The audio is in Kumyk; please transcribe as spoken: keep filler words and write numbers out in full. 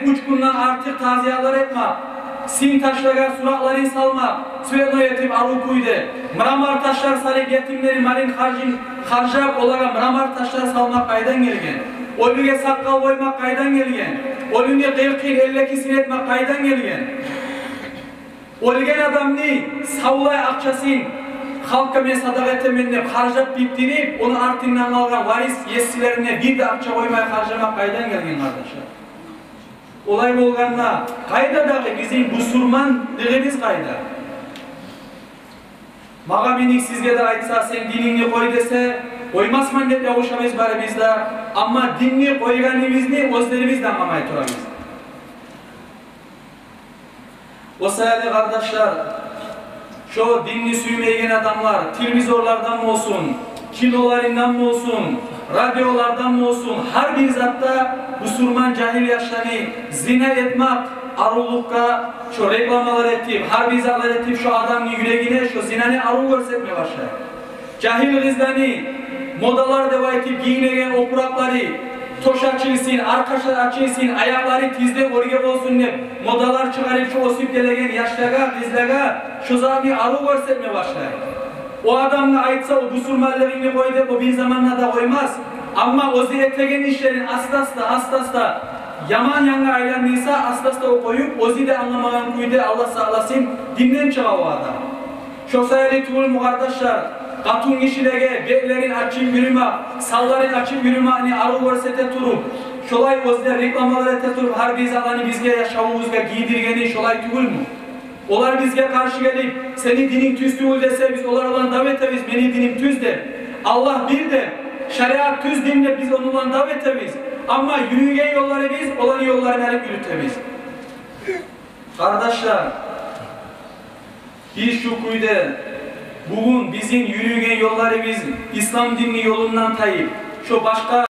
уьч гюнден артыкъ тазиялар этмек, син ташлагъа суратларын салмакъ, цветной этип, арив кюйде, мрамор ташлар салып, етимлени малын харжын, харжлап, олагъа мрамор ташлар салмакъ къайдан гелген? Оьлюге сакъал къоймакъ къайдан гелген? Оьлюню къыркъ йыл, элли экисин этмек къайдан гелген? Оьлген адамны савлай акъчасын халкъгъа мен садагъа этемен деп харжлап битдирип, ону артындан къалгъан варис есилерине бир де акъча къоймай харжламакъ къайдан гелген, къардашлар? Олай болгъанда, къайда дагъы бизин бусурманлыгъыбыз къайда? Магъа миник сизге де айтса, сен динингни къой десе, къоймасман деп ябушабыз барыбыз да, амма динни къойгъаныбызны оьзлерибиз де англамай турабыз. О саялы, къардашлар, шо динни сюймейген адамлар, телевизорлардан болсун, киноларындан болсун, радиолардан болсун, гьар бир затда бусурман жагьил яшланы зина этмек, аривлюкге шо рекламалар этип, гьар бир затлар этип, шо адамны юрегине шо зинаны арив гёрсетме башлай. Жагьил къызланы модалар деп айтып, гийинеген опуракълары, тёш ачылсын, аркъашы ачылсын, аякълары тизде оьрге болсун деп, модалар чыгъарып, шо оьсюп гелеген яшлагъа, къызлагъа шо затны арив гёрсетме башлай. О адамгъа айтса, о бусурманлыгъынгны къой деп, о бир заманда да къоймас. Амма оьзю этеген ишлерин аста-аста, аста-аста яман янгъа айландырса, аста-аста о къоюп, оьзю де англамагъан кюйде, Аллагь сакъласын, динден чыгъа о адам. Шо саялы тюгюлмю, къардашлар, къатынгишилеге бетлерин ачып юрюмек, санларын ачып юрюмекни арив гёрсете туруп, шолай оьзлер рекламалар эте туруп, гьар бир затланы бизге, яшавубузгъа гийдиргени шолай тюгюлмю? Олар бизге къаршы гелип, сени дининг тюз тюгюл десе, биз олар булан дав этебиз, мени диним тюз деп. Аллагь бир деп, шариат тюз дин деп биз ону булан дав этебиз. Амма юрюйген ёлларыбыз оланы ёлларын алып юрютебиз. Къардашлар, биз шу кюйде, бугюн бизин юрюйген ёлларыбыз ислам динни ёлундан тайып, шо башгъа